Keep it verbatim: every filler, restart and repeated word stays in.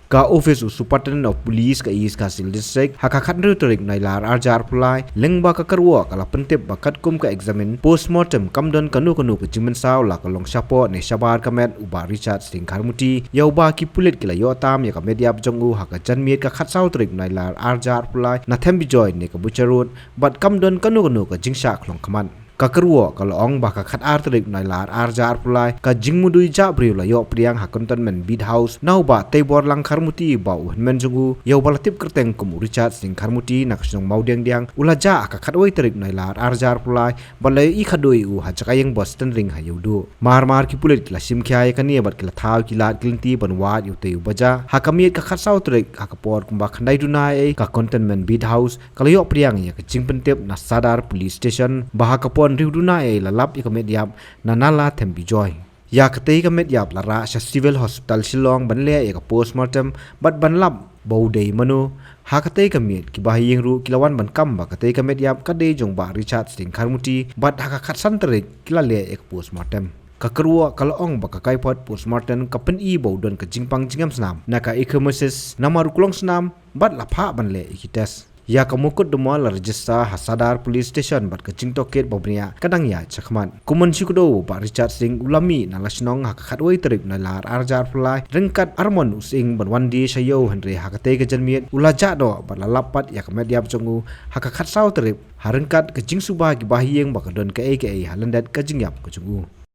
Ka office u Superintendent of Police ka East Khasi Hills District, ha ka khathynriew tarik Nailar arhajar arphew lai, lyngba ka kyrwoh ka la pyntip ba katkum ka examine postmortem kam don kano kano ka jingmynsaw la ka long shapoh ne shabar ka met u Bah Richard Singh Kharmuti, ïa uba ki pulit ki la ïoh tam ïa ka met ïap jong u ha ka janmiet ka khatsaw tarik Nailar arhajar arphew lai, na Thembijoy ne ka Butcher Road, bad kam don kano kano ka jingshah khlong khmat. Ka kyrwoh ka la ong ba ka khatar tarik Nailar arhajar arphew lai, ka jingmudui jah briew la ïoh pdiang ha Cantonment Beat House na u Bah Teiborlang Kharmuti, ba u hynmen jong u, ïa uba la tip kyrteng kum u Richard Singh Kharmuti, na ka shnong Mawdiangdiang, u la jah ha ka khatwei tarik Nailar arhajar arphew lai, bad la ïohi khaduh ïa u ha jaka ïeng bus tynring ha Ïewduh. Mar mar ki pulit ki la shim khia ïa kane bad ki la thaw ki lad ki lynti ban wad ïa utei uba jah. Ha ka miet ka khatsaw tarik, ha ka por kumba khyndai duna eiei, ka Cantonment Beat House ka la ïoh pdiang ïa ka jingpyntip na Sadar Police Station ba ha ka por hynriew duna eiei la lap ïa ka met ïap na Nala Thembijoy. Ïa katei ka met ïap la rah sha Civil Hospital Shillong ban leh ïa ka postmortem bad ban lap ba u dei mano. Ha katei ka miet ki bahaïing ruh ki la wan ban kam ba katei ka met ïap ka dei jong Bah Richard Singh Kharmuti, bad ha ka khatsan tarik ki la leh ïa ka postmortem. Ka kyrwoh ka la ong ba ka kaiphod postmortem ka pyni ba u don ka jingpang jingem snam na ka ecchymosis namar u klong snam, bad la phah ban leh ïa ki test. Ïa ka mukotduma la register ha Sadar Police Station bad ka jingtohkit ba bniah ka dang ïaid shakhmat. Kumne shi kdew, Bah Richard Singh u la mih na la shnong ha ka khatwei tarik Nailar arhajar arphew lai ryngkat armon u sying ban wan die sha ïew, hynrei ha katei ka janmiet u la jah doh bad la lap pat ïa ka met ïap jong u ha ka khatsaw tarik, ha ryngkat ka jingsuba ki bahaïing ba ka don kaei kaei ha lyndet ka jingïap ka jong u.